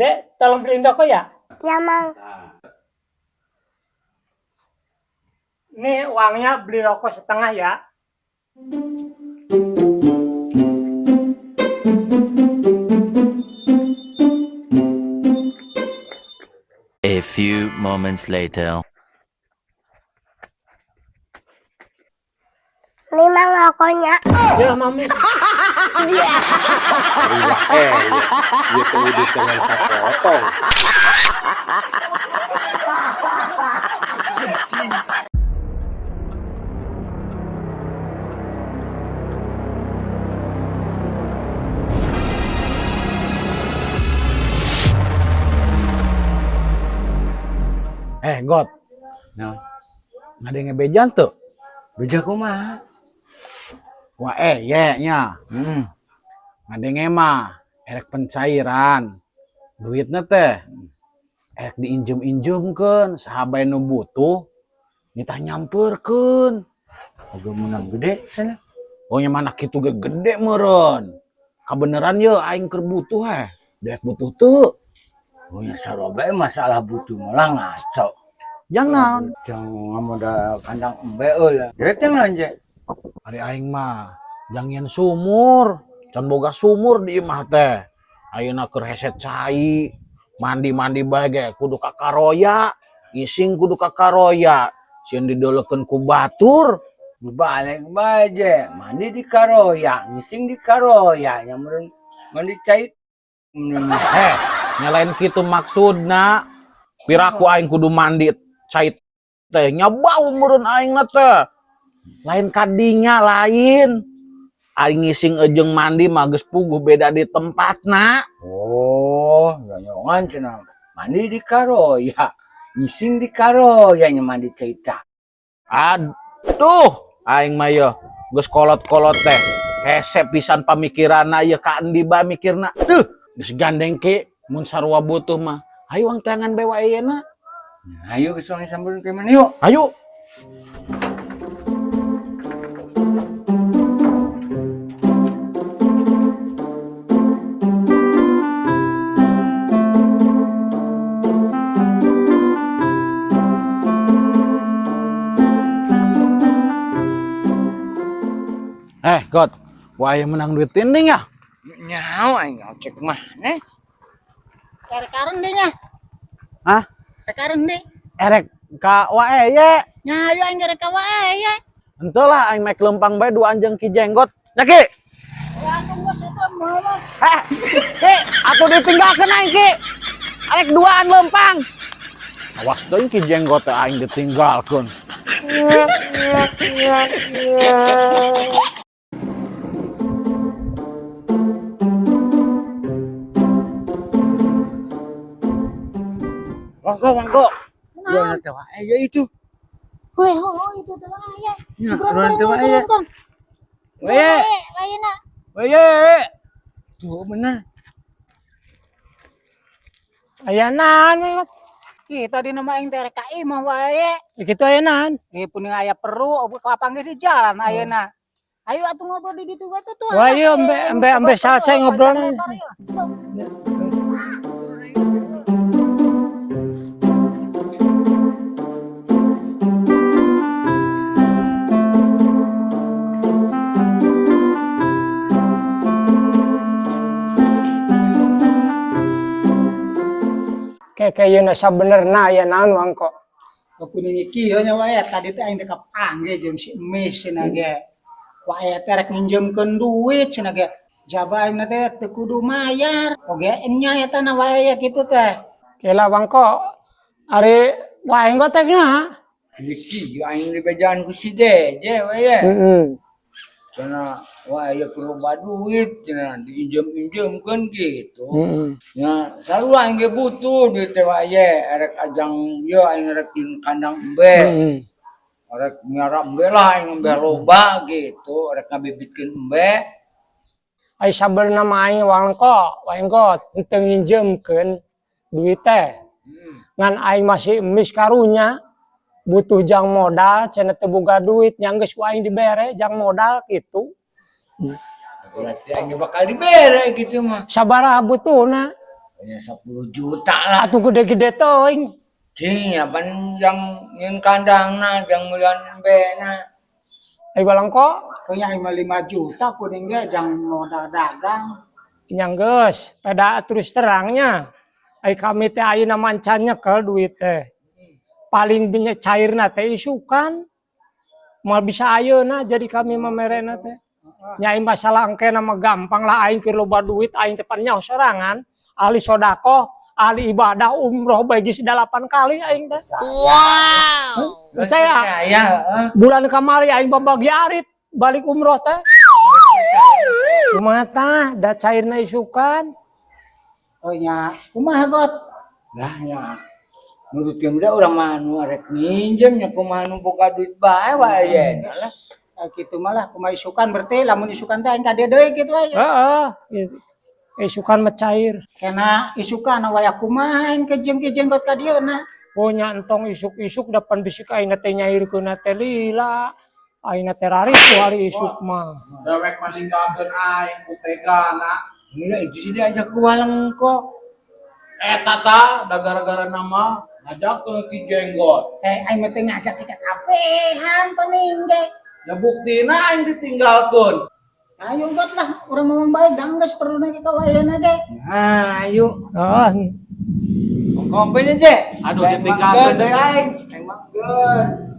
Dek, tolong beliin rokok ya. Ya, Mang. Ini uangnya beli rokok setengah ya. A few moments later. Ini Mang rokoknya. Ya, Mami. Iya, teh udah dengan sapotong. Eh, God. Nah. Ngadenge bejan tuh. Beja kumaha? Wah, ye nya. Ngadenge mah erek pencairan. Duitnya teh erek diinjem-injemkeun saha bae nu butuh nitah nyamperkeun. Oge menang gede sana. Oh nya mana kitu ge gede meureun. Kabeneran ye aing keur butuh heh. Dek butuh teu. Oh nya sarua bae masalah butuh malah ngaco. Jang naon? Jang ngamodal kandang embe euy. Dek teh naon je? Ari aing mah jang nyen sumur, can boga sumur di imah teh. Ayeuna keur hese cai, mandi-mandi bae ge kudu ka karoya, ngising kudu ka karoya, sieun didoleukeun ku batur. Balik bae je, mandi di karoya, ngising di karoya, nya meureun mandi cai. Heh, nyalain kitu maksudna. Piraku aing kudu mandi cai teh nya bau meureun aing na teh. Lain kadinya lain. Aing ngising jeung mandi mah geus puguh beda di tempatna. Oh, nyongan cenah. Mandi di karoya, ngising di karoya nya mandi cai tah. Aduh, aing mah yeuh geus kolot-kolot teh. Hese pisan pamikiranna ieu ka endi bae mikirna. Tuh, geus gandeng ke mun sarua butuh mah. Ayo ang tangan bae wae ayeuna. Ayo ke sungai sampeun ke mana yuk? Ayo. Eh, God, wah yang menang duit tinding ya? Nyawa aing ngocek mana? Erek deh nya. Hah? Erek deh. Erek ka wae ye. Nya ayo aing erek ka wae ye. Henteu lah aing mek lempang bae dua anjing ki jenggot. Ya ki. Wah, geus eta mah. Eh, ki, atuh ditinggalkeun aing ki. Arek duaan lempang. Awas deui ki jenggot teh aing ditinggalkeun. Wangko, wangko. Ruang teh wae ya itu. Weh, oh itu teh wae. Ya, ruang teh wae. Wae, lainna. Wae. Tuh bener. Aya naon we? Kita di nama aing teh erek ka imah wae. Kitu aya naon? Eh puning aya perlu kapanggih di jalan ayeuna. Ayo atuh ngobrol di ditu wae tuh. Wah, ayo embe embe embe selesai ngobrolnya. Kayak kayak sabenerna aya naon wangko. Kuning kieu nya wae tadi teh aing teh kapanggih jeung si Emis cenah ge. Wae teh rek nginjemkeun duit cenah ge. Jaba aing teh teu kudu mayar. Oge nya eta na wae kitu teh. Kela wangko ari wae engko teh nya. Iki aing dibejaan ku si Deje wae. Heeh. Karena wah ya perlu duit cenah diinjem-injemkeun gitu. Heeh. Ya, sarua aing ge butuh duit teh wae erek ajang ieu aing erek di kandang embe. Heeh. Erek miara embe lah aing embe loba gitu, erek ngabibitkeun embe. Ai sabenerna mah aing wangko, wae engko henteu nginjemkeun duit teh. Ngan aing masih emis karunya butuh jang modal cenah teu boga duit nya geus ku aing dibere jang modal kitu. Berarti aing bakal dibere gitu mah. Sabaraha butuhna? Punya 10 juta lah. Atuh gede-gede teuing. Cing, ya pan jang nyieun kandangna, jang meulian embena. Ai walangko Kayaknya aing mah 5 juta kuning ge jang modal dagang. Nya geus, peda terus terangnya. Ai kami teh ayeuna mancan nyekel duit teh. Paling cairna teh isukan. Moal bisa ayeuna jadi kami mah merena teh. Nya ai masalah engkena mah gampang lah, aing keur loba duit aing teh pan nyaho sorangan. Ahli sodakoh, ahli ibadah, umroh bae geus 8 kali aing teh. Wow. Percaya? Ya, Bulan kamari aing babagi arit balik umroh teh. Kumaha tah da cairna isukan? Oh nya, kumaha, Got? Lah ya. Nurutkeun da urang mah nu arek minjem nya, kumaha nu boga duit bae wae ye. Lah. Kitu mah lah, kumaha isukan berarti, lamun isukan teh aing ka dieu deui kitu aya. Heeh. Isukan mah cair. Kena isukan waya kumaha aing ke jeung Ki Jenggot ka dieu na. Oh nya, entong isuk-isuk depan bisik aing teh nyairkeun teh lila. Aing teh raris tuh hari isuk mah. Dewek mah ninggalkeun aing ku tegana. Enggak, itu sih diajak ke Walengko. Eta tah da gara-gara nama ngajakeun Ki Jenggot. Eh, aing mah teh ngajak kita kabehan pening ge. Ya buktina aing ditinggalkeun. Ayo Got lah, urang ngomong bae da geus perlu ka wayana ge. Nah, ayo. Heeh. Kompen aja. Aduh, ditinggalkeun deui aing. Emang geus.